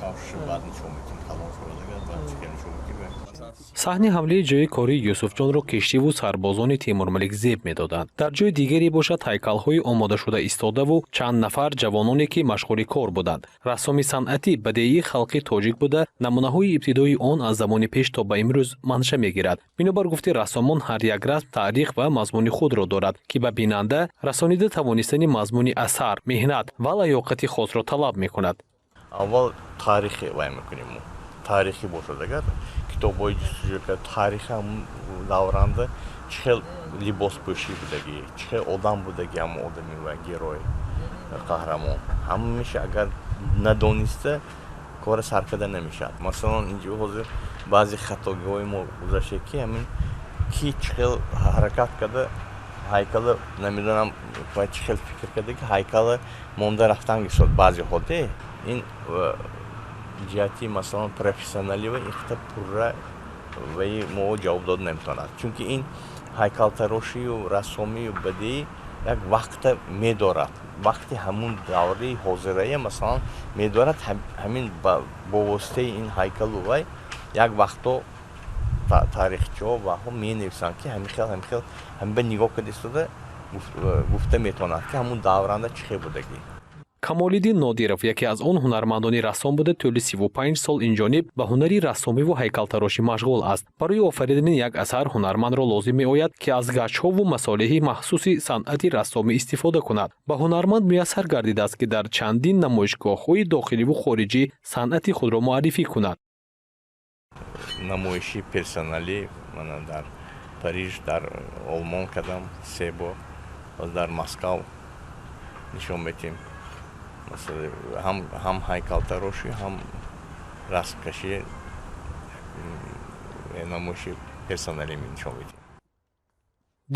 Кафши баъд нишон медиҳем, калон шавад агар, баъд чӣ хел нишон медиҳем. Саҳни ҳавлии ҷои кори Юсуфҷонро киштиву сарбозони Темурмалик зеб медоданд. Дар ҷои дигаре бошад, ҳайкалҳои омодашуда истодаву чанд нафар ҷавононе, ки машғули кор буданд. Рассоми санъати бадеии халқи тоҷик буда, намунаҳои ибтидоии он аз замони пеш то ба имрӯз манша мегирад. Бинобар гуфти рассомон, ҳар як расм таърих ва мазмуни худро дорад, ки ба бинанда расонида тавонистани мазмуни асар меҳнат ва лаёқати хосро талаб мекунад. Аввал таърихи вай мекунем мо, таърихӣ бошад агар, китобҳои ҷустуҷӯ кард, таърихи ҳамун давранда, чӣ хел либоспӯшӣ будагӣ, чӣ хел одам будагӣ, ҳамун одами ва герой, қаҳрамон, ҳамаша агар надониста, кора сар карда намешавад. Масалан, инҷо ҳозир баъзе хатогиҳои мо гузашта, ки ҳамин ки чӣ хел ҳаракат карда, ҳайкала намедонам ва чӣ хел фикр карда, ки ҳайкала монда рафтан гисод. Баъзеҳо де ин ҷиҳати, масалан, профессионалӣ ва ин пурра ваи мо ҷавоб дода наметавонад, чунки ин ҳайкалтарошию рассомию бадеӣ як вақта медорад, вақти ҳамун давраи ҳозирая, масалан, медорад. Ҳамин бо воситаи ин ҳайкалу вай як вақто таърихчиҳо ваҳо менависанд, ки ҳамин хел, ҳамин хел, ҳамин ба нигоҳ карда истода гуфта метавонад, ки ҳамун давранда чӣ хел будагӣ. Камолиддин Нодиров яке аз он ҳунармандони рассом буда, тӯли 35 сол инҷониб ба ҳунари рассомиву ҳайкалтарошӣ машғул аст. Барои офаридани як асар ҳунармандро лозим меояд, ки аз гачҳову масолеҳи махсуси санъати рассомӣ истифода кунад. Ба ҳунарманд муяссар гардидааст, ки дар чандин намоишгоҳҳои дохиливу хориҷӣ санъати худро муаррифӣ кунад. Намоиши персоналӣ мана дар Париж, дар Олмон кардам се бор, дар Москав нишон метиҳем. Ҳам ҳайкалтарошӣ, ҳам расмкашӣ, намоиши персоналӣ нишон медиҳем.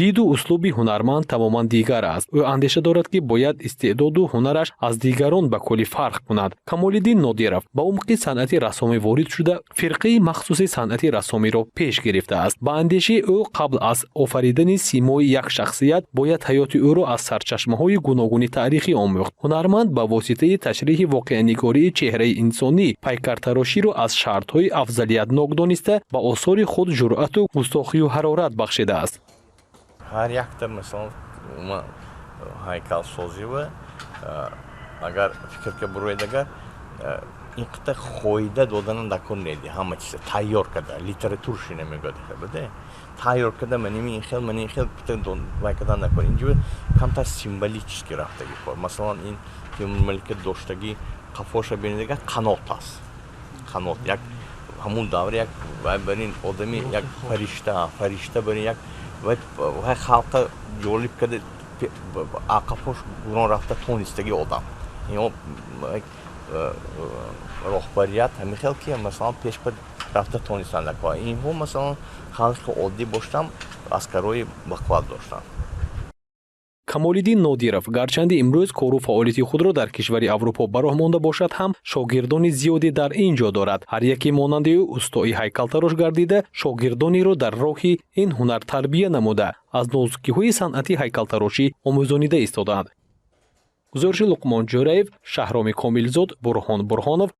Диду услуби ҳунарманд тамоман дигар аст. Ӯ андеша дорад, ки бояд истеъдоду ҳунараш аз дигарон ба куллӣ фарқ кунад. Камолиддин Нодиров ба умқи санъати рассомӣ ворид шуда, фирқаи махсуси санъати рассомиро пеш гирифтааст. Ба андешаи ӯ, қабл аз офаридани симои як шахсият бояд ҳаёти ӯро аз сарчашмаҳои гуногуни таърихӣ омӯхт. Ҳунарманд ба воситаи ташриҳи воқеанигории чеҳраи инсонӣ пайкартароширо аз шартҳои афзалиятнок дониста, ба осори худ ҷуръату густохию ҳарорат бахшидааст. Ҳар якта, масалан, ҳайкалсозива агар фикр буроед, агар ин қита хоида додана дакор неди, ҳама чиза тайёр карда, литературши намегӯяд, баде тайёр карда, маними ин хел, мани ин хел вай кардан дакор. Инҷо камтар символически рафтаги кор. Масалан, ин Темурмалика доштагӣ қафоша бинед агар, қанот аст, қанот як ҳамун давра як вай барин одами як фаришта, фаришта барин як вай халқа ҷолиб карда, ақафош гурон рафта тонистаги одам. Ино роҳбарият ҳамин хел, ки, масалан, пешпа рафта тонистанд. Инҳо, масалан, халқи оддӣ боштам, аскарои бақувват доштанд. Камолиддин Нодиров гарчанде имрӯз кору фаъолияти худро дар кишвари Аврупо ба роҳ монда бошад ҳам, шогирдони зиёде дар ин ҷо дорад. Ҳар яке монанди ӯ устои ҳайкалтарош гардида, шогирдонеро дар роҳи ин ҳунар тарбия намуда, аз нозукиҳои санъати ҳайкалтарошӣ омӯзонида истодаанд. Гузориши Луқмон Ҷӯраев, Шаҳроми Комилзод, Бурҳон Бурҳонов.